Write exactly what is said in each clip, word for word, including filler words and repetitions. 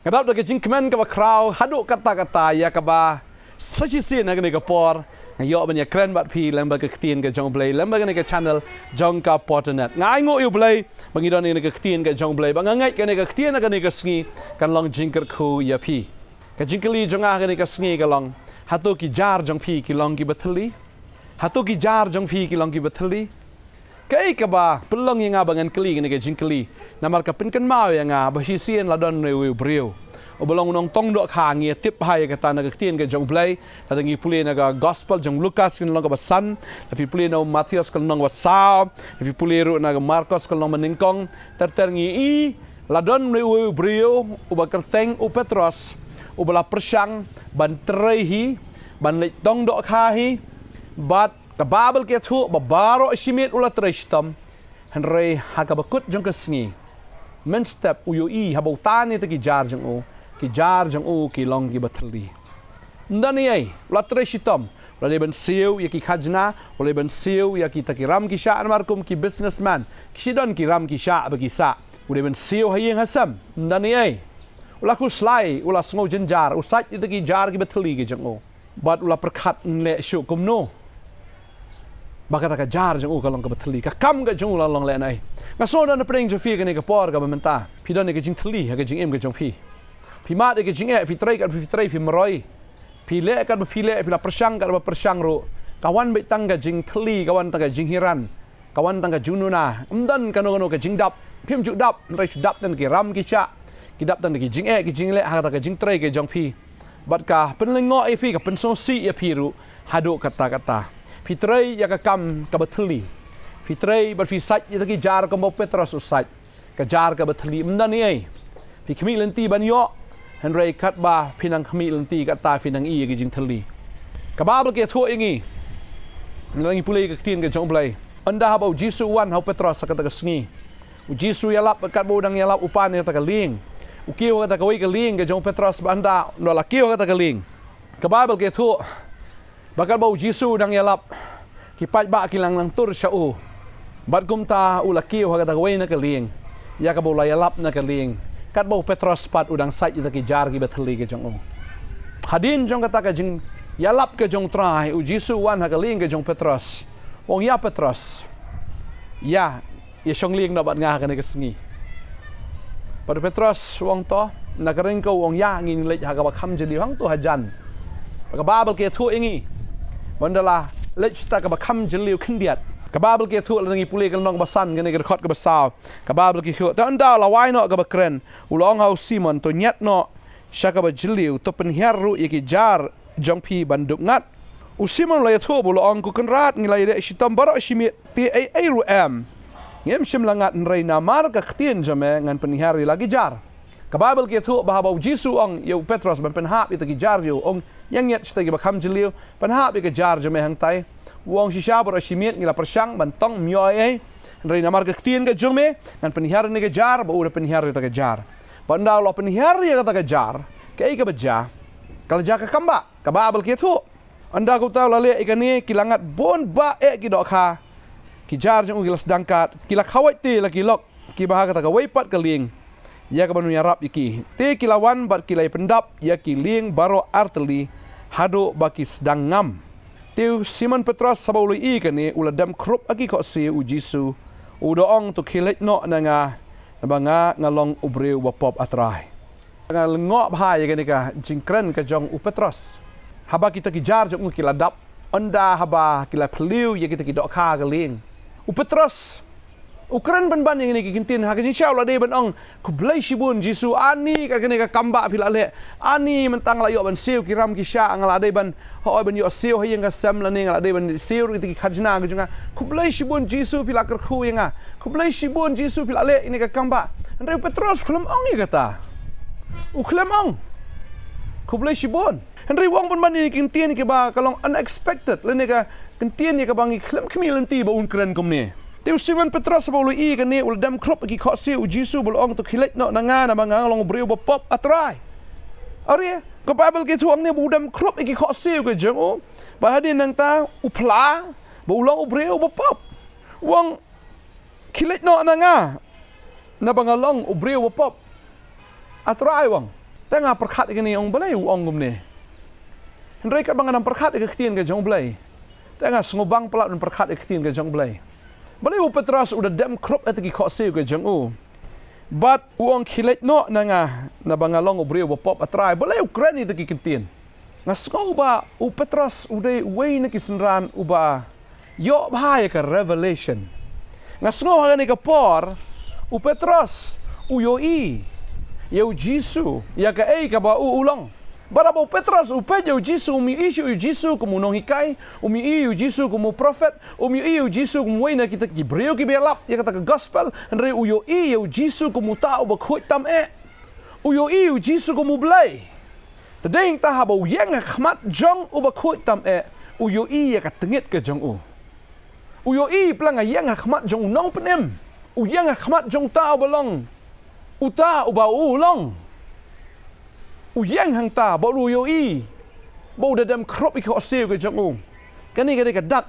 Nga dap da ka jingkmen kaba khraw haduh katta katta ïa kaba sa shisien ha kane ka por nga ïoh ban ïakren bad phi lem bad ka ktien ka jong U Blei lem bad kane ka channel jong ka Porternet. Nga ainguh ïa U Blei ba ngi don ïa kane ka ktien ka jong U Blei, ba nga ngeit kane ka ktien ha kane ka sngi kan long jingkyrkhu ïa phi. Ka jingkylli jong nga ha kane ka sngi ka long, hato ki jar jong phi ki long kiba thylli? Hato ki jar jong phi ki long kiba thylli? Kaei kaba pynlong ïa nga ba ngan kylli kane ka jingkylli? Namar ka pynkynmaw ïa nga ba shisien la don uwei u briew uba long u nongtong dohkha. Ngi ïa tip bha ïa kata na ka ktien ka jong U Blei. Lada ngi pule na ka gospel jong u Lukas ka lynnong kaba san, lada phi pule na u Mathaios ka lynnong kaba saw, lada phi pule ruh na ka Markos ka lynnong banyngkong, ter ter ngi i la don uwei u briew uba kyrteng u Petros, uba la pyrshang ban trei hi, ban leit tong dohkha hi. Bad ka Baibl ka ïathuh ba baroh shi miet u la trei shitom. Hynrei ha kaba kut jong ka sngi, mynstep u ïohi haba u tan ïa kita ki jar jong u, ki jar jong u ki long kiba thylli. Ym don ei ei, u la trei shitom. U la dei ban siew ïa ki khajna, u la dei ban siew ïa kita ki ram ki shah, namar kum ki businessman ki shu don ki ram ki shah ba ki sah. U dei ban siew ha ïing ha sem. Ym don ei ei. U la khuslai, u la sngew jynjar, u sait ïa kita ki jar kiba thylli ki jong u. Bad u la pyrkhat, yn leh shuh kumno ba kata ka jar jong u ka long kaba thylli, ka kam ka jong u la long lehnohei. Nga sngew don na pdeng jong phi kane ka por kaba mynta phi don ïa ka jingthylli ha ka jingim ka jong phi. Phi mad ïa ka jingeh, phi trei katba phi trei, phi marwei. Phi leh katba phi leh, phi la pyrshang katba pyrshang ruh, ka wan beit tang ka jingthylli, ka wan tang ka jinghiran, ka wan tang ka jingduna. Ym don kano kano ka jingdap. Phim ju dap, hynrei shu dap tang ki ram ki shah, ki dap tang ki jingeh ki jingleh ha kata ka jingtrei ka jong phi. Bad ka pynlyngngoh ïa phi, ka pynsngewsih ïa phi ruh haduh katta katta. Phi trei ïa ka kam kaba thylli. Phi trei bad phi sait ïa kita ki jar kumba u Petros u sait. Ka jar kaba thylli, ym don ei ei. Phi khmih lynti ban ïoh, hynrei katba phi nang khmih lynti katta phi nang i ïa ki jingthylli. Ka Baibl ka ïathuh ïa ngi, lada ngi pule ïa ka ktien ka jong U Blei, ynda haba U Jisu u wan ha u Petros ha kata ka sngi, U Jisu u ïalap, katba u dang ïalap u pan ïa kata ka lieng. U kiew ha kata kawei ka lieng ka jong u Petros, bad ynda, ynda u la kiew ha kata ka lieng, ka Baibl ka ïathuh ba katba U Jisu u dang ïalap, ki paidbah ki la nang tur sha u. Bad kumta u la kiew ha kata kawei na ka lieng, ïa kaba u la ïalap na ka lieng, katba u Petros pat u dang sait ïa kita ki jar kiba thylli ki jong u. Hadien jong kata ka jingïalap ka jong U Trai, U Jisu u wan ha ka lieng ka jong u Petros. U ong, "Ïa Petros, ïa, ïa shong lieng noh bad nga ha kane ka sngi." Bad u Petros u ong, "To, na ka ryngkew," u ong, "ïa, ngin leit ha kaba kham jylliew hangto hajan." Ka Baibl ka ïathuh ïa ngi ba ynda la leit sha kata kaba kham jylliew khyndiat, ka Baibl ka ïathuh, lada ngi pule ka lynnong kaba san, kane ka dkhot kaba saw, ka Baibl ka ïathuh, "Te ynda la wai noh kaba kren, u la ong ha u Simon, 'To ñiad noh sha kaba jylliew, to pynhiar ruh ïa ki jar jong phi ban dup ngat.'" U Simon u la ïathuh bad u la ong, "Ko Kynrad, ngi la ïaleh shitom baroh shi miet, te ei ei ruh em ngim shym la ngat, hynrei namar ka ktien jong me ngan pynhiar ïa la ki jar." Ka Baibl ka ïathuh ba haba U Jisu u ong ïa u Petros ban pynhap ïa kita ki jar jong u, u ong, "Ïa ñiad shatei kaba kham jylliew, pynhap ïa ki jar jong me hangtai." U ong, "Shisha baroh shi miet ngi la pyrshang ban tong, ym ïoh ei ei, hynrei namar ka ktien ka jong me ngan pynhiar ïa kine ki jar." Bad u da pynhiar ïa kita ki jar. Bad ynda u la pynhiar ïa kita ki jar, kaei kaba jia? Ka la jia ka kambah. Ka Baibl ka ïathuh, ynda kata u la leh ïa kane, ki la ngat bun bah eh ki dohkha. Ki jar jong u ki la sdang kat, ki la khawait te la ki lok kiba ha kata kawei pat ka lieng ïa kaban ïarap ïa ki. Te ki la wan bad ki la ïapyndap ïa ki lieng baroh artylli haduh ba ki sdang ngam. Te u Simon Petros haba u la ïohi kane, u la dem khrup ha ki khohsiew U Jisu, u da ong, "To khie leit noh na nga, naba nga, nga long u briew ba pop, A Trai." Nga lyngngoh bha ïa kane ka jingkren ka jong u Petros. Haba kita ki jar jong u ki la dap, ynda haba ki la phylliew ïa kita ki dohkha ha ka lieng, u Petros u kren pynban ïa kine ki kyntien ha ka jingshisha, u la dei ban ong, "Khublei shibun Jisu, ani ka kane ka kambah phi la leh. Ani mynta nga la ïoh ban siew ki ram ki shah, nga la dei ban, hooid, ban ïoh siew ha ïing ha sem lane nga la dei ban siew ruh ïa kita ki khajna ka jong nga. Khublei shibun Jisu phi la kyrkhu ïa nga. Khublei shibun Jisu phi la leh ïa kane ka kambah." Hynrei u Petros u khlem ong ïa kata. U khlem ong, "Khublei shibun." Hynrei u ong pynban ïa kine ki kyntien kiba ka long unexpected, lane ka kyntien ïa kaba ngi khlem khmih lynti ba un kren kumne. Te u Simon Petros haba u la ïohi kane, u la dem khrup ha ki khohsiew U Jisu bad u la ong, "To khie leit noh na nga, naba nga, nga long u briew ba pop, A Trai." Are, ka Baibl ka ïathuh hangne ba u dem khrup ha ki khohsiew ka jong u, bad hadien nangta u phla ba u long u briew ba pop. U ong, "Khie leit noh na nga, naba nga long u briew ba pop, A Trai," u ong. Te nga pyrkhat ïa kane, ong balei u ong kumne. Hynrei katba nga dang pyrkhat ïa ka ktien ka jong u Blei, te nga sngewbang palat ban pyrkhat ïa ka ktien ka jong u Blei. Balei u Petros u da dem khrup ïa ki khohsiew ka jong u, bad u ong, khie leit noh na nga, naba nga long u briew ba pop, A Trai. Balei u kren ïa ki kyntien? Nga sngew ba u Petros u dei uwei na ki synran uba ïoh bha ïa ka revelation. Nga sngew ha kane ka por u Petros u ïohi ïa u Jisu, ïa kaei kaba u u long. Bad haba u Petros u peit ïa u Jisu, um ïohi shuh ïa u Jisu kum u nonghikai, um ïohi ïa u Jisu kum u prophet, um ïohi ïa u Jisu kum uwei na kita ki briew kiba ïalap ïa kata ka gospel, hynrei u ïohi ïa u Jisu kum uta uba khuid tam eh. U ïohi ïa u Jisu kum u Blei. Te dei hangta haba u ïeng ha khmat jong uba khuid tam eh, u ïohi ïa ka tyngit ka jong u. U ïohi, pleng, nga ïeng ha khmat jong u Nongpynim. U ïeng ha khmat jong uta uba long, uta uba u long. U ïeng hangta bad u ïohi ba u da dem khrup ïa ki khohsiew ka jong u. Kane ka dei ka dak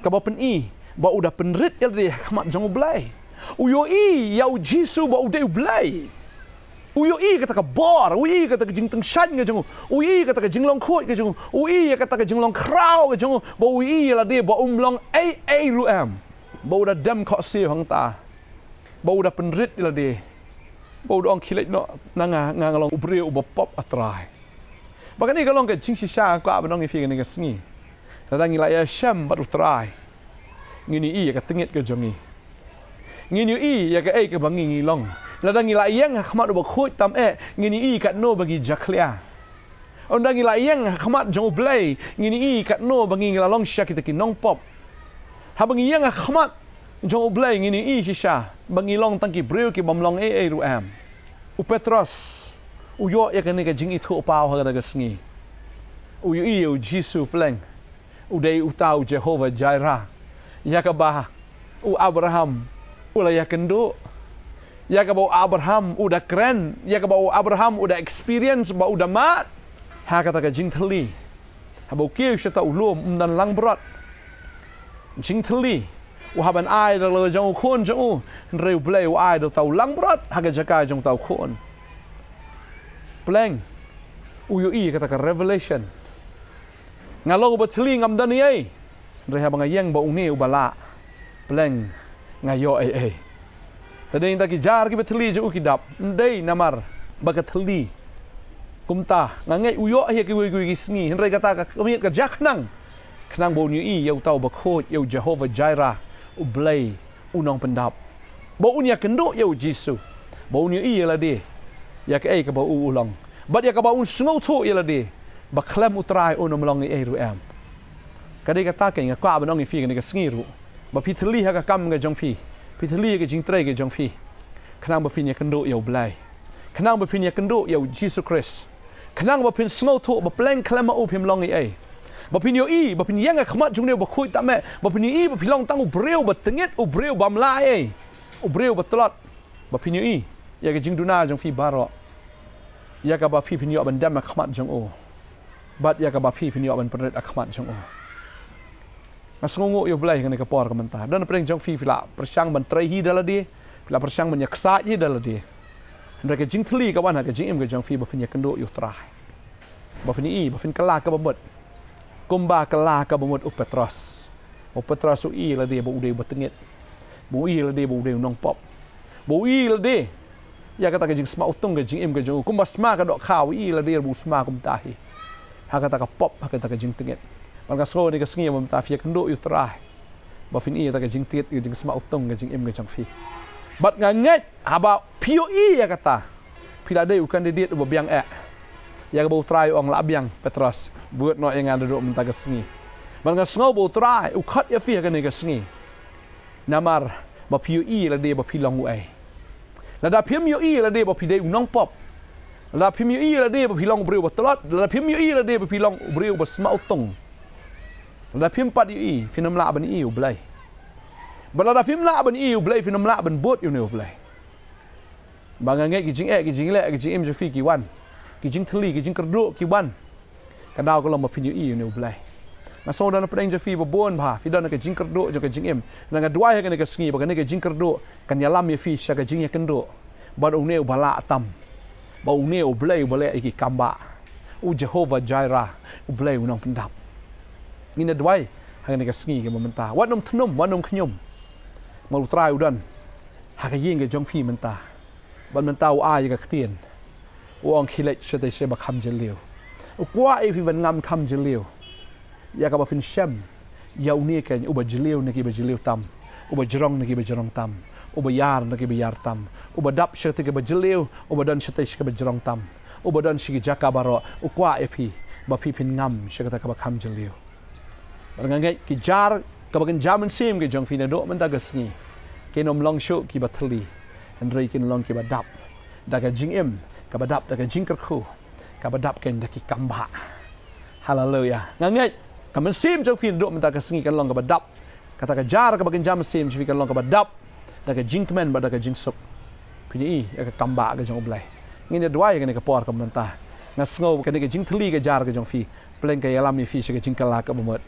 kaba pyni ba u da pynrit ïa lade ha khmat jong u Blei. U ïohi ïa u Jisu ba u dei u Blei. U ïohi kata ka bor, u ïohi kata ka jingtyngshaiñ ka jong u, u ïohi kata ka jinglong khuid ka jong u, u ïohi kata ka jinglong khraw ka jong u, ba u ïohi ïa lade ba um long ei ei ruh em. Ba u da dem khohsiew hangta, ba u da pynrit ïa lade, ba u da ong, khie leit noh na nga, nga, nga long u briew uba pop, A Trai. Ba kane ka long ka jingshisha nga kwah ban ong ïa phi kane ka sngi. Lada ngi la ïashem bad U Trai, ngin ïohi ïa ka tyngit ka jong ngi. Ngin ïohi ïa kaei kaba ngi ngi long. Lada ngi la ïeng ha khmat uba khuid tam eh, ngin ïohi katno ba ngi jakhlia. Ynda ngi la ïeng ha khmat jong U Blei, ngin ïohi katno ba ngi ngi la long shisha kita ki nongpop. Haba ngi ïeng ha khmat jong U Blei, ngin ïohi shisha ba ngi long tang ki briew ki bym long ei ei ruh em. U Petros u ïoh ïa kane ka jingithuhpaw ha kata ka sngi. U ïohi ïa u Jisu, pleng, u dei uta u Jehovah Jireh, ïa kaba u Abraham u la ïakynduh, ïa kaba u Abraham u da kren, ïa kaba u Abraham u da experience, ba u da mad. Ha kata ka jingthylli, haba u kiew sha uta u lum, um don langbrot. Jingthylli, u hap ban ai da la jong u khun jong u, hynrei U Blei u ai da uta u langbrot ha ka jaka jong uta u khun. Pleng, u ïohi ïa kata ka revelation. Nga long uba thylli, ngam don ei ei. Hynrei haba nga ïeng ba une uba lah, pleng, nga ïoh ei ei. Te dei nangta ki jar kiba thylli jong u ki dap. Ym dei namar ba ka thylli kumta. Nga ngeit u ïoh ïa kiwei kiwei ki sngi. Hynrei kata ka miet ka jia khnang, khnang ba un ïohi ïa uta uba khuid, ïa u Jehovah Jireh, U Blei u nongpyndap. Ba un ïakynduh ïa u Jisu. Ba un ïohi ïa lade ïa kaei kaba u u long. Bad ïa kaba un sngewthuh ïa lade ba khlem U Trai un ym long ei ei ruh em. Ka dei kata keiñ nga kwah ban ong ïa phi kane ka sngi ruh, ba phi thylli ha ka kam ka jong phi, phi thylli ha ka jingtrei ka jong phi, khnang ba phin ïakynduh ïa U Blei, khnang ba phin ïakynduh ïa u Jisu Khrist, khnang ba phin sngewthuh ba pleng khlem ma u phim long ei ei. Ba phin ïohi, ba phin ïeng ha khmat jong une uba khuid tam eh, ba phin ïohi ba phi long tang u briew ba tyngit, u briew bym lah ei ei, u briew ba tlot. Ba phin ïohi ïa ka jingduna jong phi baroh, ïa kaba phi phin ïoh ban dem ha khmat jong u, bad ïa kaba phi phin ïoh ban pynrit ha khmat jong u. Nga sngewnguh ïa U Blei ha kane ka por ka mynta. Don napdeng jong phi, phi la pyrshang ban trei hi da lade, phi la pyrshang ban ïaksaid hi da lade. Hynrei ka jingthylli ka wan ha ka jingim ka jong phi ba phin ïakynduh ïa U Trai, ba phin ïohi, ba phin kylla kaba mut, kumba kylla kaba mut u Petros. U Petros u ïohi ïa lade ba u dei uba tyngit, ba u ïohi ïa lade ba u dei u nongpop, ba u ïohi ïa lade ïa kata ka jingsma utung ka jingim ka jong u. Kumba sma ka dohkha, u ïohi ïa lade ba u sma kumta hi, ha kata ka pop, ha kata ka jingtyngit. Bad nga sngew kane ka sngi ba mynta phi ïakynduh ïa U Trai, ba phin ïohi ïa kata ka jingtyngit, ka jingsma utung ka jingim ka jong phi. Bad nga ngeit haba phi ïohi ïa kata, phi la dei u candidate uba biang eh. Ïa kaba U Trai u ong, lah biang Petros, bud noh ïa nga naduh mynta ka sngi. Bad nga sngew ba U Trai u khot ïa phi ha kane ka sngi. Namar ba phi ïohi ïa lade ba phi long uei. Lada phim ïohi ïa lade ba phi dei u nongpop, lada phim ïohi ïa lade ba phi long u briew ba tlot, lada phim ïohi ïa lade ba phi long u briew ba sma utung, lada phim pat ïohi, phin ym lah ban ïohi U Blei. Bad lada phim lah ban ïohi U Blei, phin ym lah ban bud ïa une U Blei. Ba nga ngeit ki jingeh, ki jingleh, ki jingim jong phi ki wan, ki jingthylli, ki jingkyrduh ki wan, ka daw ka long ba phin ïohi ïa une U Blei. Nga sngew don napdeng jong phi ba bun bha phi don ka jingkyrduh jong ka jingim. Nga duwai ha kane ka sngi ba kane ka jingkyrduh kan ïalam ïa phi sha ka jingïakynduh bad une uba lah tam, ba une U Blei uba leh ïa ki kam bah, U Jehovah Jireh, U Blei u nongpyndap. Ngin ïa duwai ha kane ka sngi kaba mynta. Wat nym thnum, wat nym khñium. Namar U Trai u don ha ka ïing ka jong phi mynta. Bad mynta u ai ïa ka ktien, u ong, khie leit shatei sha kaba kham jylliew. U kwah ïa phi ban ngam kham jylliew ïa kaba phin shem ïa une keiñ uba jylliew na kiba jylliew tam, uba jrong na kiba jrong tam, uba ïar na kiba ïar tam, uba dap shatei kaba jylliew, uba don shatei sha kaba jrong tam, uba don sha ki jaka baroh. U kwah ïa phi ba phi phin ngam sha kata kaba kham jylliew. Bad nga ngeit ki jar kaba kynja mynsiem ki jong phi naduh mynta ka sngi kin ym long shuh kiba thylli, hynrei kin long kiba dap da ka jingim, kaba dap da ka jingkyrkhu, kaba dap keiñ da ki kam bah. Haleluya. Nga ngeit ka mynsiem jong phi naduh mynta ka sngi kan long kaba dap. Kata ka jar kaba kynja mynsiem jong phi kan long kaba dap da ka jingkmen bad da ka jingsuk. Phin ïohi ïa ka kam bah ka jong U Blei. Ngin ïa duwai ïa kane ka por kaba mynta. Nga sngew ba kane ka jingthylli ka jar ka jong phi, pleng ka ïalam ïa phi sha ka jingkylla kaba mut.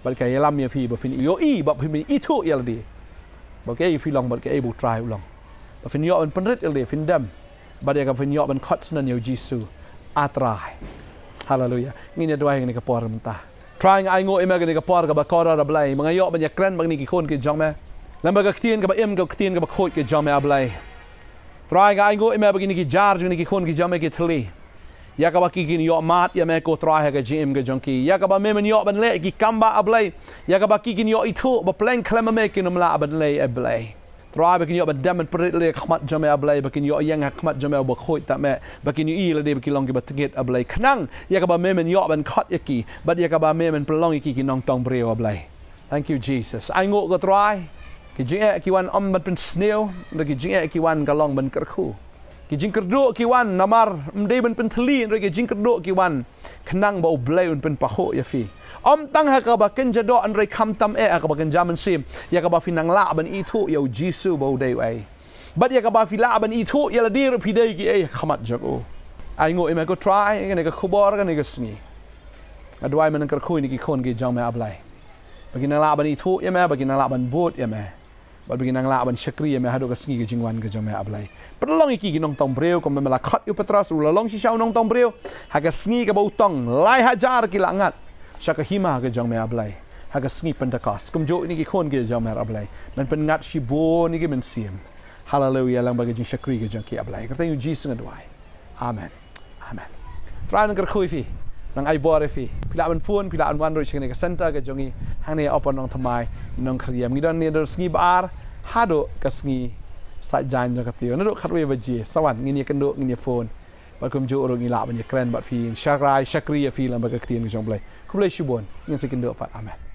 Bad ka ïalam ïa phi ba phin ïohi, ba phin ithuh ïa lade ba kaei phi long bad kaei ba U Trai u long. Ba phin ïoh ban pynrit ïa lade, phin dem. Bad ïa kaba phin ïoh ban khot sngewbha ïa U Jisu, A Trai. Haleluya. Ngin ïa duwai ïa kane ka por mynta. Trai, nga ainguh ïa me kane ka por kaba kordor, A Blei, ba nga ïoh ban ïakren bad kine ki khun ki jong me lyngba ka ktien kaba im, ka ktien kaba khuid ka jong me, A Blei. Trai, nga ainguh ïa me ba kine ki jar jong kine ki khun ki jong me ki thylli ïa kaba ki kin ïoh mad ïa me, ko Trai, ha ka jingim ka jong ki, ïa kaba me men ïoh ban leh ki kam bah, A Blei, ïa kaba ki kin ïoh ithuh ba pleng khlem ma me kin ym lah ban leh, A Blei. Trai, ba kin ïoh ban dem ban pynrit ïa lade ha khmat jong me, A Blei, ba kin ïoh ïeng ha khmat jong me uba khuid tam eh, ba kin ïohi ïa lade ba ki long kiba tngit, A Blei, khnang ïa kaba me men ïoh ban khot ïa ki bad ïa kaba me men pynlong ïa ki ki nongtong briew, A Blei. Thank you, Jesus. Ainguh, ko Trai, ki jingeh ki wan ym ban pynsniew, hynrei ki jingeh ki wan ka long ban kyrkhu. Ki jingkyrduh ki wan namar ym dei ban pynthylli, hynrei ki jingkyrduh ki wan khnang ba U Blei un pynpahuh ïa phi. Ym tang ha kaba kynja doh, hynrei khamtam eh ha kaba kynja mynsiem, ïa kaba phin nang lah ban ithuh ïa U Jisu ba u dei uei, bad ïa kaba phi lah ban ithuh ïa lade ruh phi dei kiei ha khmat jong u. Ainguh ïa me, ko Trai, ïa kane ka khubor kane ka sngi. Nga duwai men nang kyrkhu ïa kine ki khun ki jong me, A Blei, ba kin nang lah ban ithuh ïa me, ba kin nang lah ban bud ïa me, bad ba kin nang lah ban shakri ïa me haduh ka sngi ka jingwan ka jong me, A Blei. Pynlong ïa ki ki nongtong briew kumba me la khot ïa u Petros, u la long shisha u nongtong briew. Ha ka sngi kaba u tong, lai hajar ki la ngat sha ka hima ka jong me, A Blei, ha ka sngi Pentekost. Kumjuh ïa kine ki khun ki jong me, A Blei, men pynngat shibun ïa ki mynsiem, haleluya, lyngba ka jingshakri ka jong ki, A Blei. Ha ka kyrteng U Jisu nga duwai. Amen. Amen. Trai nang kyrkhu ïa phi, nang ai bor ïa phi. Phi lah ban phone, phi lah ban wan ruh sha kane ka center ka jong ngi hangne ha Upper Nongthymmai, Nongkhriem. Ngi don ne, don sngi ba ar haduh ka sngi Saitjaiñ jong ka taïew, naduh khatwei baje sa wan, ngin ïa kynduh, ngin ïa phone. Bad kumjuh ruh ngi lah ban ïakren bad phi, shakri, shakri ïa phi lyngba ka ktien ka jong U Blei. Khublei shibun. Ngin sa ïakynduh pat. Amen.